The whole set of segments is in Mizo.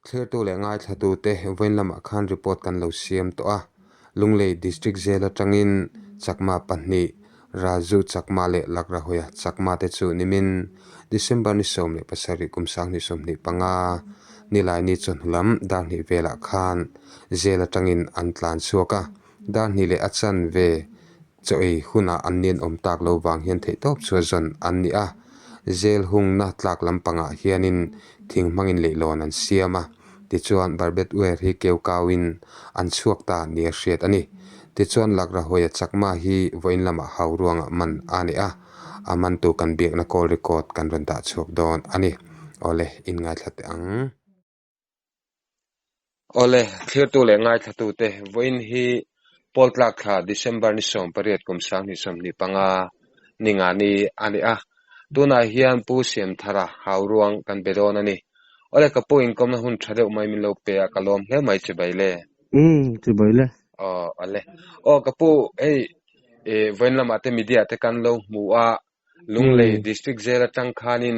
Thlirtu leh ngaithlatute vawiin lamah khan report kan lo siam tawh a, Lunglei District Jail atangin Chakma pahnih, Raju Chakma leh Lakrahuia Chakma te chu nimin December ni 17 kum 2025 Nilaini chawhnu lam dar hnih velah khan Jail atangin an tlan chhuak a, dar hnih leh a chanve Chaw ei hunah an nen awm tak lo vang hian theihtawp chu a zawn an ni a, zel hungna tlak lampangah hianin thing hmangin leihlawn an siam a, tichuan barbed wire hi keu kauin an chhuak ta nia hriat a ni. Tichuan Lakrahuaia Chakma hi vawiin lamah hau ruangah man a ni a, a mantu kan biakna call record kan rawn dah chhuak dawn a ni. Awle, inngaithla teh ang. Awle, thlirtu leh ngaithlatute, vawiin hi Pawl tlak thla December ni 18 kum 2025 ni nga ni a ni a. Tunah hian Pu Siamthara Hauruang kan be dawn a ni. Awle, ka pu inkawmna hun tha deuh mai min lo pe a, ka lawm hle mai chibai le. Umm, chibai le. Aw, awle. Aw, ka pu, hei vawiin lamah te media te kan lo hmu a, Lunglei District Jail atang khanin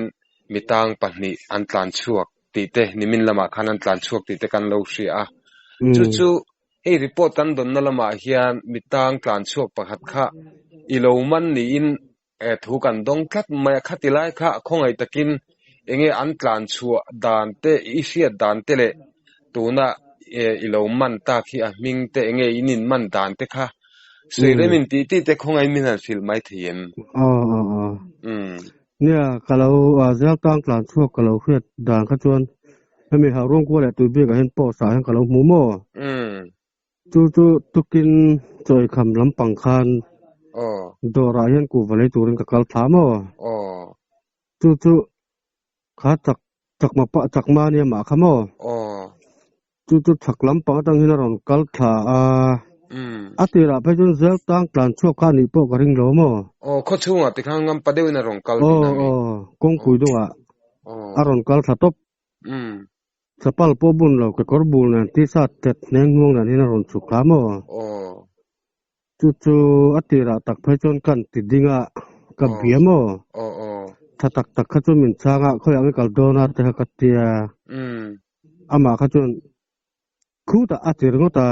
mi tang pahnih an tlan chhuak tih te, nimin lamah khan an tlan chhuak tih te kan lo hria a. Chu chu hei report kan dawnna lamah hian mi tang tlan chhuak pakhat kha i lo man niin thu kan dawng tlat mai a. Khati lai kha khawngaih takin enge an tlan chhuah dan te, i hriat dan te leh tuna i lo man tak hi a hming te enge in in man dan te kha Sui rem in tih tih te khawngaih min han hrilh mai thei em? Aw aw aw. Nia, ka lo zel tang tlan chhuak ka lo hriat dan kha chuan hemi Hauruang khua leh Tuibiakah hian post ah hian ka lo hmu maw? Chu chu tukin chawikham lampang khan dawrah hian kuhva lei turin ka kal thla maw? Chu chu kha chak chakma pah chakma nia mah kha maw? Chu chu chhak lampang atang hian a rawn kal thla a, a tirah phei chuan zel tang tlan chhuak kha a nih pawh ka ring lo maw? Aw, khaw chhungah tikhan ngam pa deuhin a rawn kal tih na mi? Aw, aw, kawngpui dungah a rawn kal thla tawp. Chapal pawh bun lo, kekawr bul nen t-shirt tet hneng hnuang nen hian a rawn chhuk thla maw? Chu chu a tirah tak phei chuan kan ti ding a, ka bia maw? Tha tak tak kha chu min chhang a, khawiah nge kal dawn a te kha ka tia. Amah kha chuan khutah a ti ringawt a,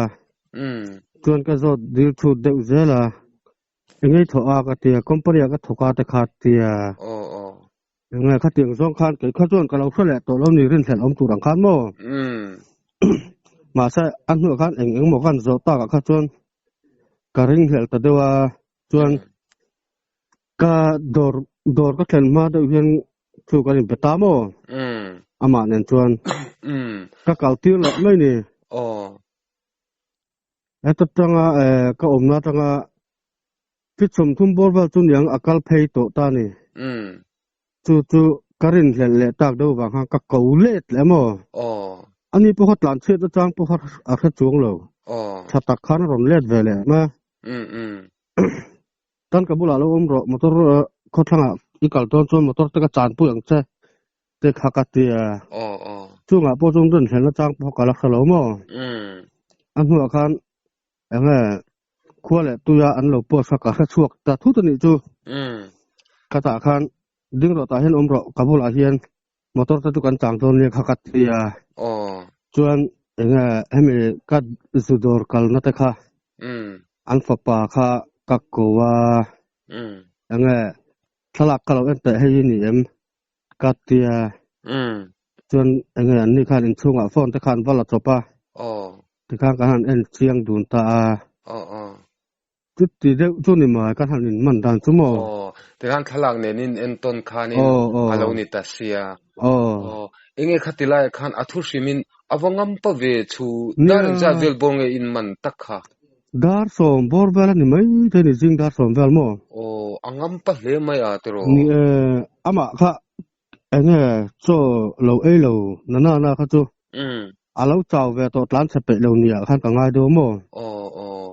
chuan ka zawt dil chhut deuh zel a, engei thawh a ka tia, company ah ka thawk a te kha a tia. Enge khatiang zawng khan kei kha chuan ka lo hre leh tawh lo ni rinhlelh awm tur ang khan maw? Mahse a hnuah khan eng eng maw kan zawh takah kha chuan ka ringhlelh ta deuh a, chuan ka dawr dawr ka thlen hma deuh hian chu kan inpe ta maw? Amah nen chuan ka kal tir leh mai ni. Heta tanga ka awmna atanga feet 30 bawr vel chu niang a kal phei tawh ta ni. Chu chu ka rinhlelh leh tak deuh vang khan ka ko let leh maw? Ani pawh kha tlan chhiat atang pawh kha a hre chuang lo. Tha tak khan a rawn let ve leh mai a. Tan ka bulah lo awm rawh, motor khawthlangah i kal dawn chuan motor te ka chanpui ang che te kha ka ti a. Chungah pawh chuan rinhlelhna chang pawh ka la hre lo maw? A hnuah khan enge khua leh tuia an lo post kha ka hre chhuak ta thut a nih chu. Khatah khan ding rawh tah hian awm rawh, ka bulah hian motor te chu kan chang dawn nia kha ka ti a. Chuan enge hemi ka zu dawr kalna te kha an fapa kha ka ko a. Enge thlalak ka lo en teh hei i ni em ka ti a. Chuan enge an ni khan inchhungah phone te khan va la chawp a. Tikhan kan han en chiang dun ta a. Chuti deuh chu ni mai kan han in man dan chu maw? Aw, tikhan thlalak nen in en tawn khanin a lo ni ta sia. Aw, enge khati laiah khan a thu hrimin a va ngam pa ve chu dar engzat vel bawr nge in man tak kha? Dar sawm bawr vel a ni mai thei ni zing dar sawm vel maw? Aw, a ngam pa hle mai a tiraw? Ni e, amah kha enge chaw lo ei lo na na na kha chu a lo chau ve tawh tlan chhe peih lo nia khan ka ngai deuh maw? Aw aw,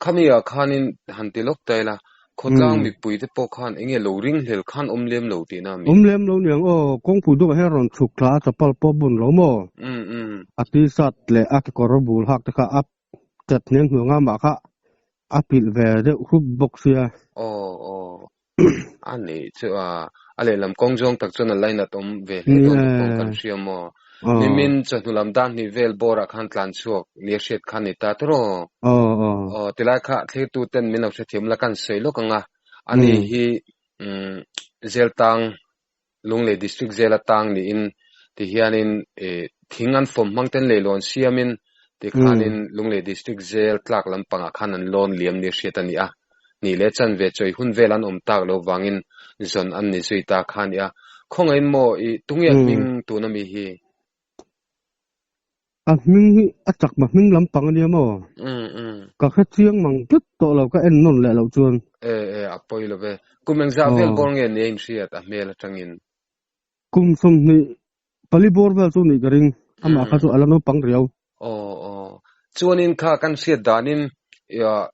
khami ah khanin han ti lawk ta ila, khawtlang mipui te pawh khan enge lo ringhlel khan awm lem lo tihna a mi? Awm lem lo niang aw, kawngpui deuhah hian rawn chhuk thla a chapal pawh bun lo maw? A t-shirt leh a kekawr bul hak te kha a chat hniang hnuang a mah kha a pilh ve deuh hrup bawk sia. Aw aw a nih chu a a lehlam kawng zawng tak chuan a lainat awm ve hle dawn te pawh kan hria maw. Nimin chawhnu lam dan hnih vel bawrah khan tlan chhuak nia hriat kha a ni ta tawh. Aw tilai kha thlirtu ten min lo hrethiam la kan sawi lawk ang a, ani hi Zel tang Lunglei District Jail atang niin tihianin thing an fawm hmang ten leilawn siamin tikhanin Lunglei District Jail tlak lampangah khan an lawn liam nia hriat a ni a. Ni leh chanve chawi hun vel an awm tak lo vangin zawn an ni zui ta kha a ni a. Khawngaihin maw i tunge hming tuna mi hi? A hming hi a chakma hming lampang a nia maw? Ka hre chiang mang tlat tawh lo, ka en nawn leh loh chuan. E e, a pawi lo ve. Kum engzah vel bawr nge nia inhriat a hmel atangin? Kum 24 bawr vel chu nih ka ring, amah kha chu a la naupang riau. Aw aw, chuanin kha kan hriat danin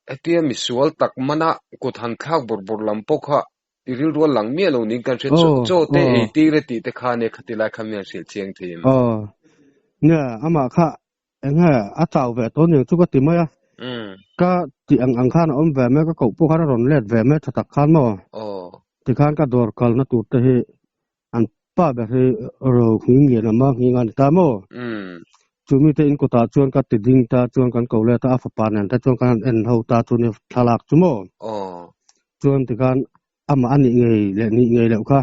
hetia misual tak mana kut han thlak bawrh bawrh lam pawh kha I rilru a lang miah lo niin kan hria. Chaw chaw te ei tir e tih te kha nia khati lai kha mi an hrilh chiang thei em? Aw. Nia, amah kha eng nge a chau ve tawh aniang chu ka ti mai a. Ka tih ang ang khan a awm ve mai a, ka koh pawh khan a rawn let ve mai tha tak khan maw? Aw. Tikhan ka dawr kalna tur te hi an pa ber hi ro nghing lian a ma nghing a ni ta maw? Chumi te in kutah chuan ka ti ding ta chuan kan ko let a, a fapa nen te chuan kan han en ho ta chu nia thlalak chu maw? Aw. Chuan tikhan amah a nih ngei leh nih ngei loh kha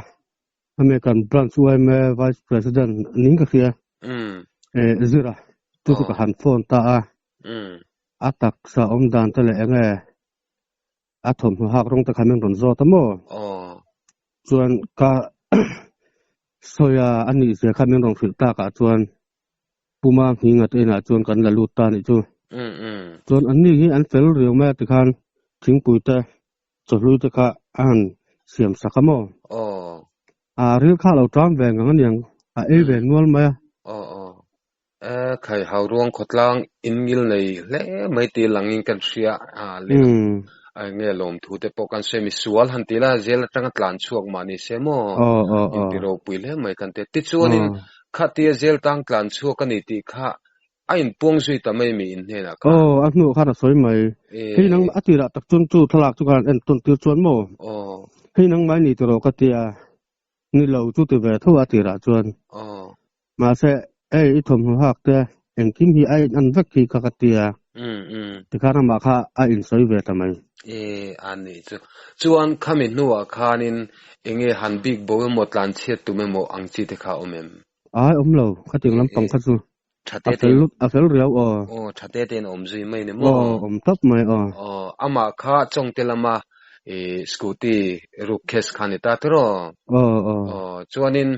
American Branch yma Vice President ning ka hria Zira chu chu ka han phone ta a, a taksa awm dan te leh enge a thawmhnaw hak rawng te kha min rawn zawt a maw? Chuan ka sawi a a nih zia kha min rawn hrilh takah chuan Puma Nghinga te inah chuan kan la lut ta a nih chu. Chuan anni hi an fel riau mai a tikhan thingpui te chawhlui te kha a han siam sak a maw? A ril kha a lo ṭam ve ngang aniang, a ei ve nual mai a. Khai hau ruang khawtlang in ngil nei hle mai tih langin kan hria a leh nge lawmthu te pawh kan sawi misual han ti la zel atanga tlan chhuak mah ni se maw in ti ropui hle mai kan ti a. Tichuanin khatia zel tang tlan chhuak a ni tih kha a inpuang zui ta mai mi in hnenah khan. Aw a hnuah khan a sawi mai. Hei nang a tirah tak chuan chu thlalak chu khan en tawn tir chuan maw hei nang mai ni tiraw ka tia ni lo chu ti ve tho a tirah chuan. Mahse, hei i thawmhnaw hak te engkim hi a in an vek hi kha ka ti a, tikhan amah kha a insawi ve ta mai. E, a nih chu. Chuan khami hnuah khanin enge han bik bo emaw tlan chhiat tum emaw ang chi te kha a awm em? Ai, awm lo, khatiang lampang kha chu a fel a fel riau aw. Aw, tha te tein a awm zui mai ni maw? Aw, awm tawp mai aw. Aw, amah kha Chawngte lama i scooty ruk case kha a ni ta tiraw? Aw, aw. Aw, chuanin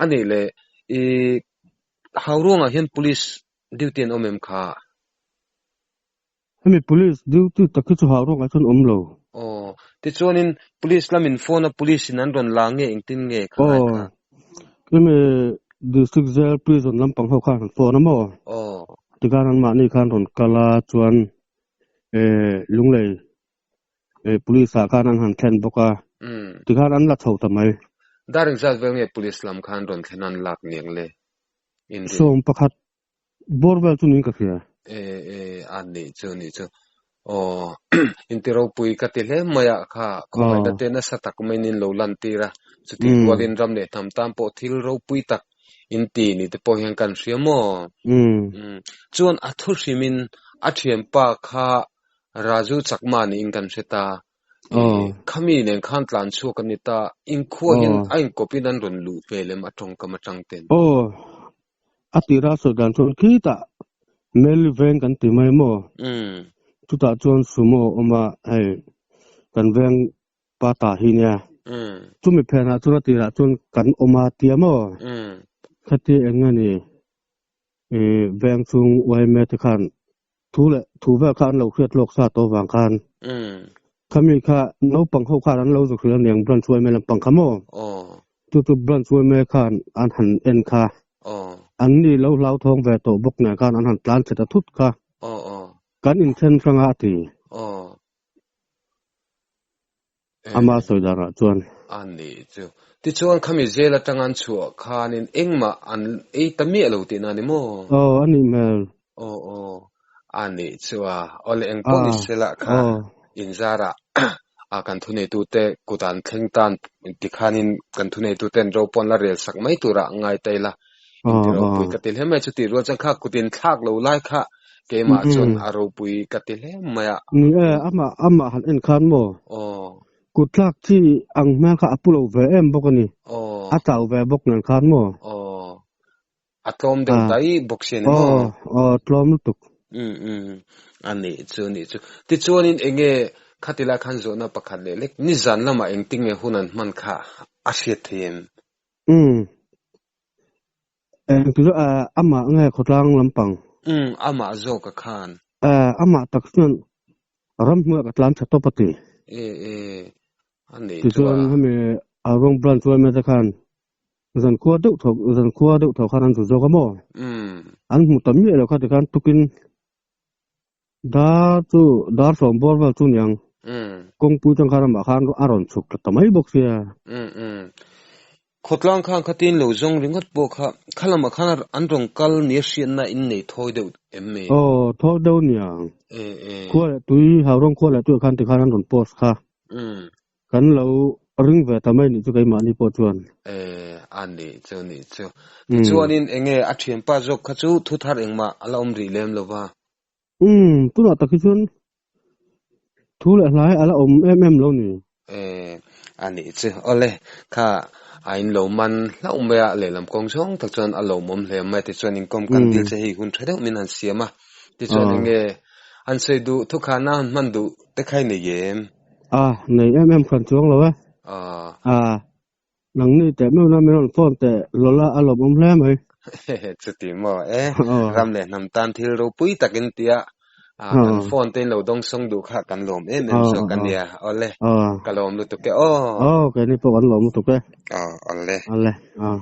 a nih leh i Hauruangah hian police duty an awm em kha? Hemi police duty tak hi chu Hauruangah chuan awm lo. Aw, tichuanin police lamin phone a police in an rawn la nge engtin nge khalai kha? Aw, hemi district jail prison lampang ho khan an phone a maw? Aw. Tikhan anmahni khan rawn kal a chuan Lunglei Police ah khan an han thlen bawk a, tikhan an la chho ta mai. Dar engzat vel nge police lam khan rawn thlen an lak niang le? 11 bawr vel chu niin ka hria. E e a nih chu nih chu. Aw inti ropui ka ti hle mai a kha khawngaihna te nasa tak maiin in lo lan tir a, chutih rualin ram leh hnam tan pawh thil ropui tak inti ni te pawh hian kan hria maw? Chuan a thu hrimin a thianpa kha Raju Chakma niin kan hre ta. Khami nen khan tlan chhuak a ni ta. Inkhua hian a inkawpin an rawn luh hmel em a tawngkam atang ten? Aw, a tira sawi dan chuan khitah Meli veng kan ti mai maw? Chutah chuan sumo a awm a, hei kan veng pa ta hi nia. Chumi phenah chuan a tirah chuan kan awm a tia maw? Khati eng nge ni veng chung yma te khan Thu leh thu vel kha an lo hriat lawk sa tawh vang khan khami kha naupang ho khan an lo zu hrilh aniang branch yma lampang kha maw? Chu chu branch yma khan an han en kha an ni lo hlauthawng ve tawh bawk nen khan an han tlan chhe ta thut kha kan inthen hrang a a ti. Ama sawi danah chuan. A nih chu. Tichuan khami zel atang an chhuah khanin engmah an ei ta miah lo tihna a ni maw? Aw, a nih hmel. Aw aw, a nih chu a. Aw le engpawh ni sela kha inzarah a kan thuneitute kut an thleng tan tikhanin kan thuneituten ro pawh an la rel sak mai turah ngai ta ila. In ti ropui ka ti hle mai chutih rual chuan kha kut in thlak lo lai kha keimah chuan a ropui ka ti hle mai a. Ni e, amah amah han en khan maw? Aw. Kut thlak chi ang hmel kha a pu lo ve em bawk a ni. Aw. A chau ve bawk nen khan maw? Aw. A tlawm deuh daih bawk si a ni maw? Aw, aw tlawm lutuk. Um um, a nih chu a nih chu. Tichuanin eng nge khati lai khan zawhna pakhat leh lek nizan lamah engtin nge hun an hman kha a hriat thei em? Um. Eng ti chu amah nge khawtlang lampang? Um, amah zawk a khan. Amah tak chuan ramhnuaiah ka tlan tha tawp a ti. E e, a nih chu a. Tichuan hemi Arong branch yma te khan zankhua deuh tho zankhua deuh tho khan an zu zawk a maw? Um. An hmu ta miah lo kha tikhan tukin dar chu dar sawm bawr vel chu niang kawngpui tang khan ramah khan a rawn chhuk ta ta mai bawk sia. Um um. Khawtlang khan khatin lo zawng ringawt pawh kha kha lamah khan an rawn kal nia hriatna in nei thawi deuh em ni? Aw thawi deuh niang. E e. Khua leh tui Haurawng khua leh tui ah khan tikhan an rawn post kha. Um. Kan lo ring ve ta mai nih chu keimahni pawh chuan. E, a nih chu nih chu. Tichuanin enge a thianpa zawk kha chu thu thar engmah a la awm rih lem lo va. Umm, tunah tak hi chuan thu leh hlai a la awm em em lo ni. E, a nih chu. Awle, kha a in lo man hlauh mai a, lehlam kawng zawng tak chuan a lawmawm hle mai a. Tichuan inkawm kan dil che hei hun tha deuh min han siam a. Tichuan enge han sawi duh thukhana han hman duh te kha i nei em? A, nei em em hran chuang lo e. A, nangni teh meuhna min rawn phone teh lawla a lawmawm hle mai. Chuti maw e, ram leh hnam tan thil ropui takin tia kan phone te in lo dawng sawng duh kha kan lawm em em zawk a nia. Awle, ka lawm lutuk e aw. Aw, keini pawh kan lawm lutuk e. Aw, awle. Awle, aw.